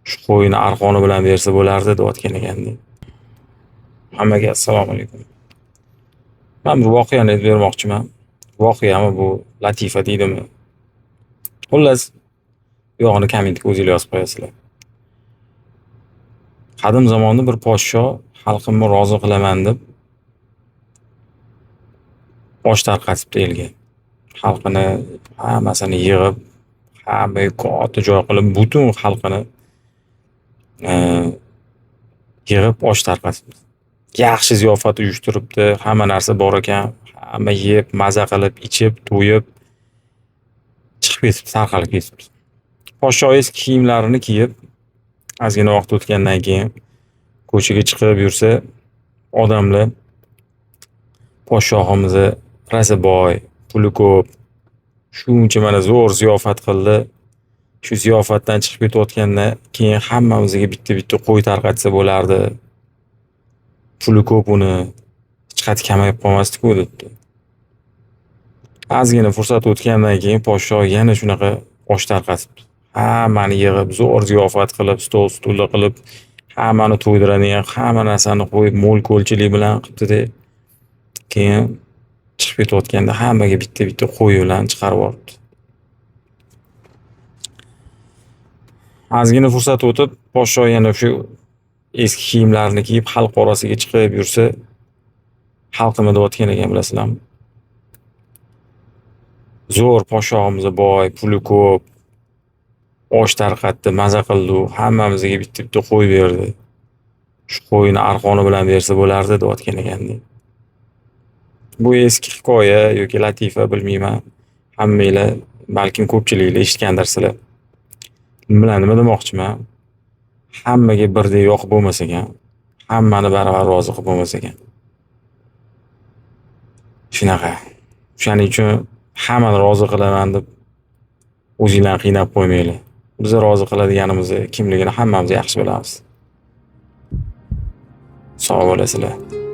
Shu qo'yini arqoni bilan bersa bo'lardi, deyotgan ekanda. Hammaga assalomu alaykum. Man bir voqeani aytib bermoqchiman. Voqeami bu, latifa deydimi? Xullas, bu yog'ini kommentga o'zinglar yozib qo'yasizlar. Qadim zamonda bir podsho xalqimni rozi qilaman deb osh tarqatibdi elga. Xalqini hammasini yig'ib, hammaga katta joy qilib, butun xalqini yig'ib osh tarqatibdi. Yaxshi ziyofat uyushtiribdi, hamma narsa bor ekan, hamma yeb, maza qilib, ichib, to'yib chiqib ketibdi, tarqalib ketibdi. Podsho eski kiyimlarini kiyib, ozgina vaqt o'tgandan keyin ko'chaga chiqib yursa, odamlar podshohimizni rosa boy, puli ko'p, shuncha mana zo'r ziyofat qildi. Shu ziyofatdan chiqib ketayotganda keyin hammamizga bitta-bitta qo'y tarqatsa bo'lardi. Puli ko'p uni, hech qati kamayib qolmasdiku debdi. Ozgina fursat o'tgandan keyin podsho yana shunaqa osh tarqatibdi. Hammani yig'ib, zo'r ziyofat qilib, stol stullar qilib, hammani to'ydiradigan hamma narsani qo'yib, mo'l ko'lchilik bilan qilibdida, keyin chiqib ketayotganda hammaga bitta-bitta qo'y bilan chiqarib yuboribdi. Ozgina fursat o'tib, podsho yana shu eski kiyimlarini kiyib xalq orasiga chiqib yursa, xalq nima deyotgan ekan bilasizlarmi? Zo'r podshohimiz boy, puli ko'p, osh tarqatdi, maza qildi u, hammamizga bitta-bitta qo'y berdi. Shu qo'yini arqoni bilan bersa bo'lardi, deyotgan ekanda. Bu eski hikoya yoki latifa bilmayman. Hammanglar, balkim ko'pchiliklar eshitgandirsizlar. Bilan nima demoqchiman? Hammaga birdek yoqib bo'lmas ekan. Hammani baravar rozi qilib bo'lmas ekan. Shunaqa. O'shaning uchun hammani rozi qilaman deb o'zinglarni qiynab qo'ymanglar. Bizni rozi qiladiganimizni kimligini hammamiz yaxshi bilamiz. Sog' bo'lasizlar.